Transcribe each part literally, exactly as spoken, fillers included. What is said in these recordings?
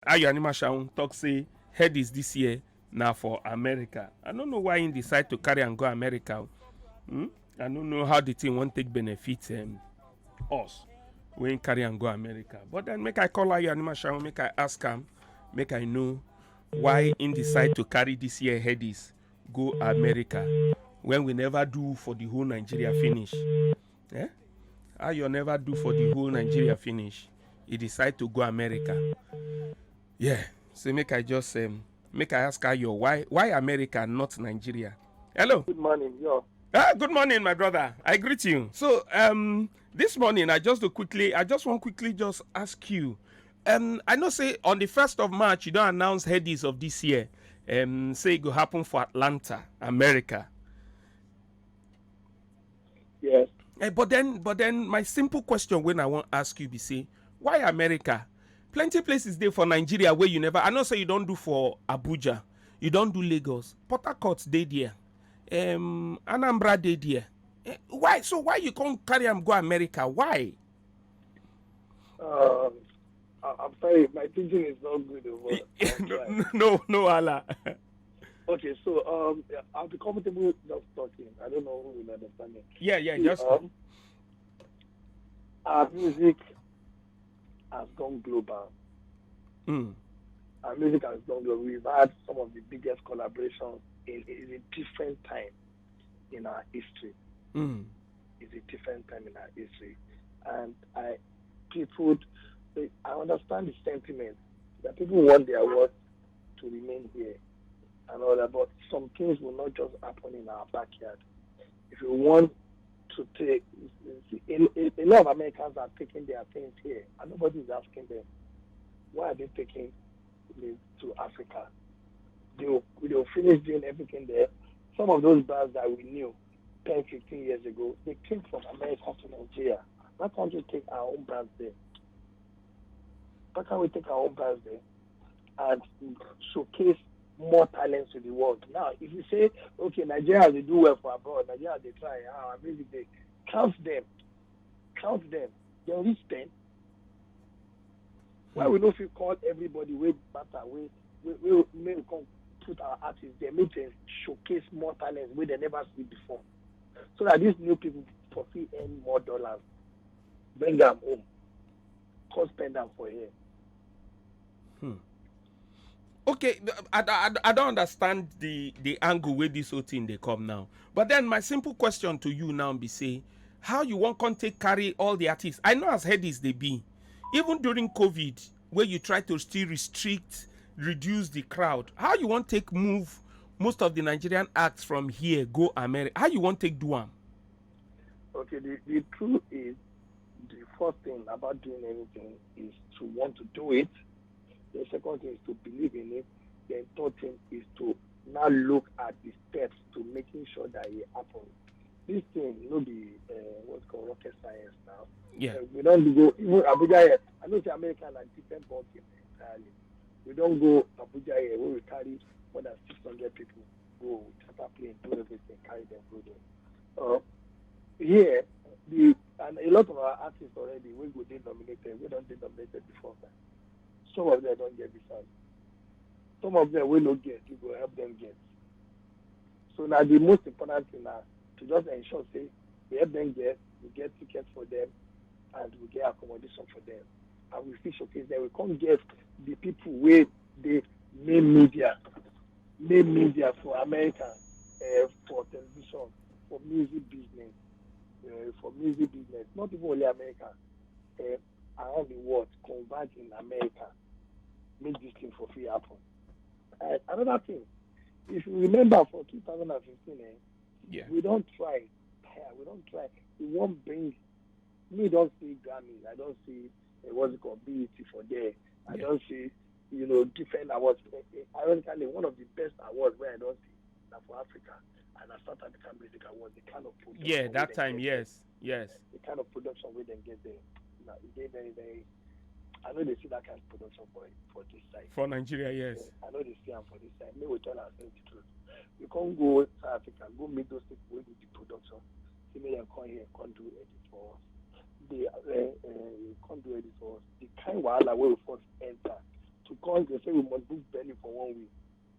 Ayo Animashaun talk say Headies this year na for America. I no know why he decide to carry am go America. Hmm? I no know how the thing wan take benefit um, us when he carry am go America. But then make I call Ayo Animashaun, make I ask am, make I know why he decide to carry this year Headies go America when we never do for the whole Nigeria finish. Eh? Ayo never do for the whole Nigeria finish. He decide to go America. Yeah. So make I just um, make I ask Ayo why why America, not Nigeria. Hello. Good morning, yo. Ah, good morning, my brother. I greet you. So um, this morning I just to quickly I just want quickly just ask you. Um, I know say on the first of March you don't announce Headies of this year. Um, say it go happen for Atlanta, America. Yes. Eh, but then, but then, my simple question when I want ask you be say, why America? Plenty places there for Nigeria where you never. I know say you don't do for Abuja, you don't do Lagos. Port Harcourt dey there, um, Anambra dey there. Eh, why? So why you can't carry am go America? Why? Um, I- I'm sorry, my pidgin is not good. But I'll no, try. no, no, no, Allah. Okay, so um, yeah, I'll be comfortable just talking. I don't know who will understand me. Yeah, yeah, See, just um, our music has gone global. Mm, Our music has gone global. We've had some of the biggest collaborations in, in a different time in our history. mm, It's a different time in our history. And I, people, I understand the sentiment that people want their work to remain here and all that, but some things will not just happen in our backyard. If you want to take, a, a- a lot of Americans are taking their things here, and nobody is asking them, why are they taking it to Africa? They will, they will finish doing everything there. Some of those brands that we knew ten, fifteen years ago, they came from America to Nigeria. Why can't we take our own brands there? Why can't we take our own brands there and showcase more talents to the world? Now, if you say, okay, Nigeria, they do well for abroad, Nigeria, they try, our music, they count them, count them, then reach ten. Why we no fit call everybody wey matter, wey wey wey make we come put our artists there, make dem showcase more talents wey dem never see before, so that these new people for fit earn more dollars, bring am home, come spend am for here. Okay, th- I, I, I don't understand the the angle where this whole thing they come now. But then my simple question to you now be say, how you want come take carry all the artists? I know as Headies they be, even during COVID, where you try to still restrict, reduce the crowd. How you want take move most of the Nigerian acts from here go America? How you want take do am? Okay, the, the truth is, the first thing about doing anything is to want to do it. The second thing is to believe in it. The third thing is to now look at the steps to making sure that it happens. This thing no be uh, what's called rocket science now. Yeah. Uh, we don't go even Abuja yet. I know the American are different ball game entirely. We don't go Abuja here where we carry more than six hundred people go, charter plane, do everything, carry them go there. Uh, here, the and a lot of our artists already we go dey nominated, we don't dey nominated before that. Some of them don't get visas. Some of them we no get, we go help them get. So now the most important thing now to just ensure say we help them get, we get tickets for them, and we get accommodation for them, and we fit showcase them. We can't get the people where they main media, main media for America, uh, for television, for music business, uh, for music business, not even only America, uh, around the world, converge in America, make this thing for free happen. Uh, another thing, if you remember for two thousand fifteen, eh, Yeah. we don't try, tire, we don't try. We won't bring, me don't see Grammy, I don't see uh, what's it called, B E T for there. I Yeah. don't see, you know, different awards. Eh, eh, Ironically, one of the best awards where I don't see now for Africa and a South African Music Awards, the kind of production Yeah, wey that dem time, get, yes, yes. the kind of production where they get there. Now, they very, very. I know they see that kind of production for for this side. For Nigeria, yes. I know they see am for this side. May we tell ourselves the truth. We can't go South Africa, go meet those people who do the production. See me and come here, can't do edit for us. They uh, uh, can't do edit for us. The kind of wahala where we first enter Because they say we must book venue for one week.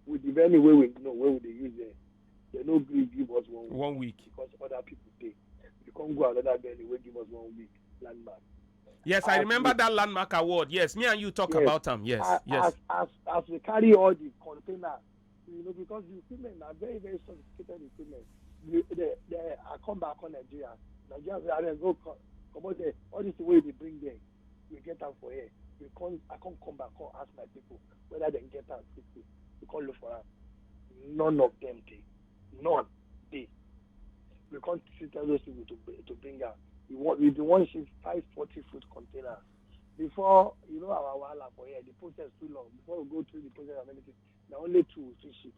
With the venue where we know where we dey use there, they no gree give us one week. One week. Because other people pay. We can't go another venue where give us one week landmark. Yes, I remember that landmark award. Yes, me and you talk about them. Yes, as, yes. As, as, as we carry all the container, you know, because the equipment are very, very sophisticated equipment. They, they, they, I come back on Nigeria. Nigeria, I go come out there. All this way they bring there, we get them for here. We come, I can't come back, come ask my people whether they get them quickly. We can't look for them. None of them did. None did. We can't tell those people to to bring out. We want we the one ship five forty foot container. Before, you know, our wahala for here, the process too long. Before we go through the process and everything, na only two we fit ship.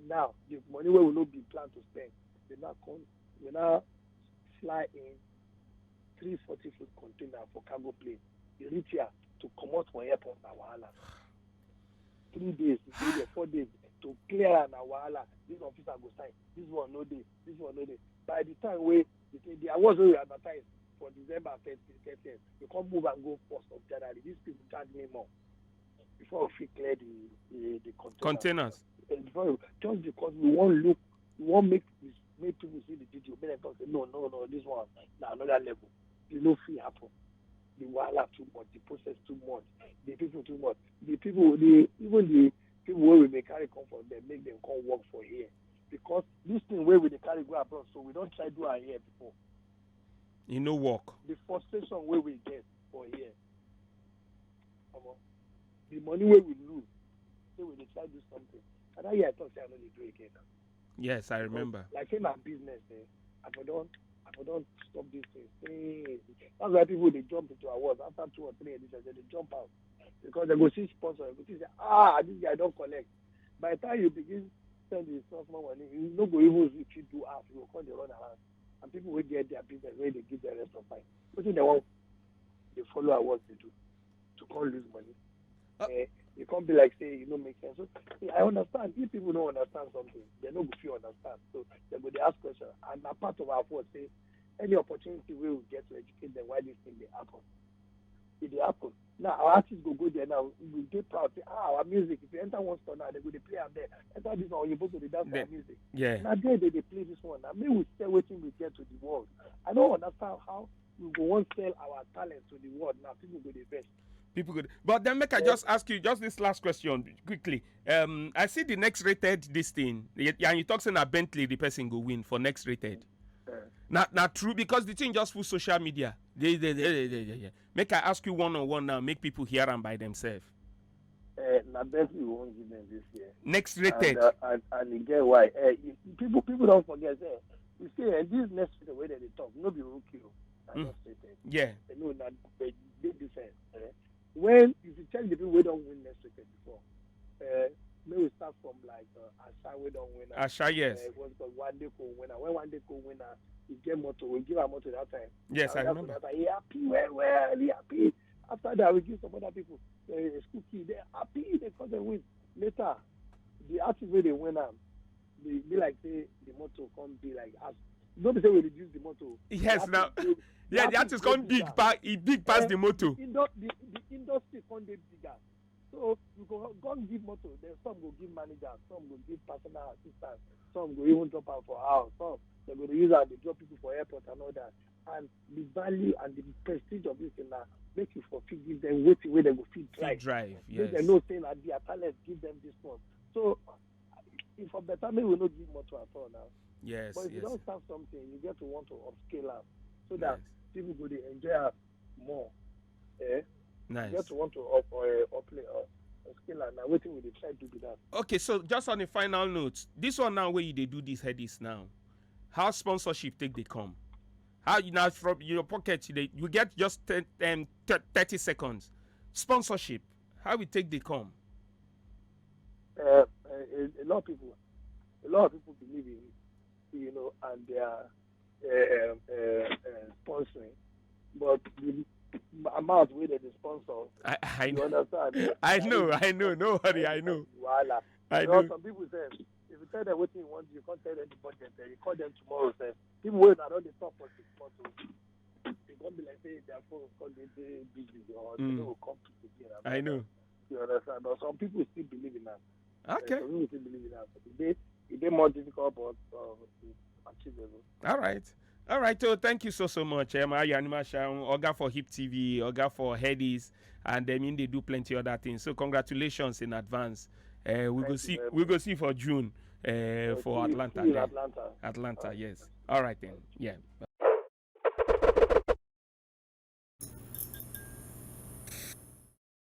Now the money wey we no be plan to spend, they now come, we now fly in three forty foot container for cargo plane. E reach here to comot for airport na wahala. Three days, we dey there, four days to clear am na wahala. This officer go sign, this one no dey, this one no dey. By the time wey they say the awards wey we advertise for December thirty, thirtieth, we come move and go first of January. These people charge me more before we fit clear the the, the container. Containers. Eh, before we, just because we wan look, we wan make this, make people see the video, make dem talk say no, no, no, this one na another level. E no fit happen. The wahala too much, the process too much, the people too much. The people, the even the people wey we dey carry come from there, make dem come work for here, because this thing wey we dey carry go abroad, so we don try do am here before. E no work. The frustration wey we get for here, omo, the money wey we lose, say we dey try do something, and that year I talk say I no dey do again now. Yes, I remember. Like say na business, eh? I for don, I for don stop this thing. Hey, that's why people dey jump into awards after two or three editions. They dey jump out because they go see sponsor. They go see say, ah, this guy don collect. By the time you begin spend the small small money, you no go even fit do half. You go come dey run around, and people wey get their business wey dey give their rest of mind, wetin dem wan dey follow awards dey do to come lose money? Uh, eh, e come be like say e no make sense. So I understand if people no understand something, they no go fit understand. So they go dey ask question, and na part of our fault say any opportunity wey we get to educate them why this thing dey happen, e dey happen. Now our artists go go there now. We dey proud say, ah, our music. If you enter one store now, they go dey play am there. Enter this one, oyibo go dey dance our music. Yeah. Na there they dey play this one. Na make we sell wetin we get to the world. I no understand how we go wan sell our talent to the world now. People go dey vex. People go dey, but then make I just ask you just this last question quickly. Um, I see the next rated this thing, y- and you talk say na Bentley the person go win for next rated. Na na true because the thing just full social media. They, they, they, they, they, they, they. Make I ask you one on one now. Make people hear am by themselves. Uh, na Bentley we wan give them this year. Next rated. And, uh, and, and e get why. Uh, you- people people don't forget. Say, you see, uh, this next rated wey dem dey talk, no be rookie o. Na Mm. Just rated. Yeah. You know, na they dey different. Eh? When if you check the people wey don win next rated before, uh, may we start from like uh, Asha wey don win. Am. Asha, yes. Uh, what's called Wandeko win. Am. When Wandeko win, am, he get motor. We give am motor that time. Yes, I Wandeko remember. That time, he happy well well. He happy. After that, we give some other people. Uh, school kid, they happy. They call them win. Later, the artist wey dey win am, they be like say the motor come be like as no be say we reduce the motor. Yes, now. Yeah, the artist come big, pa- e big pass the motor. Indo- the, the industry come dey bigger. So you go come give motor, then some go give manager, some go give personal assistant, some go even drop am for house, some they go dey use am dey drop people for airport and all that. And the value and the prestige of this thing na make you for fit give them wetin wey dem go fit Fit drive. Drive, Make yes. Dem know say na their talent give them this one. So if for better, make we no give motor at all now. Yes, But if you yes. Don't start something, you get to want to upscale am so that Yes. People go dey enjoy am more. Eh? Nice. You get to want to up, uh, up, uh, upscale am. Now, wetin we dey try do be that. Okay, so just on a final note, this one now where you dey do this head is now, how sponsorship take dey come? How you now from your pocket you dey you get just ten, um, thir- thirty seconds sponsorship? How we take dey come? Uh, a, a lot of people, a lot of people believe in it, you know, and they are uh, uh, uh, sponsoring. But the amount wey dem dey sponsor, I, I you know. Understand? I know, I know. No worry, I know. Wahala. I You know, know. Some people say, if you tell them wetin you want, you can't tell them the budget. Then you call them tomorrow. Say people wey una don dey talk for six months, o, e come be like say their phone come dey dey busy or they Mm. No go come pick again. I know. You understand? But some people still believe in that. Okay. Some people still believe in that. But it dey, it dey more difficult, but uh, it's achievable. All right. All right. So thank you so so much. Um, Ayo Animashaun, Oga for Hip T V, Oga for Headies, and then they do plenty other things. So congratulations in advance. Uh, we go you see very we go see for June uh, for See- Atlanta. see you in There. Atlanta. Atlanta, yes. All right then. Yeah.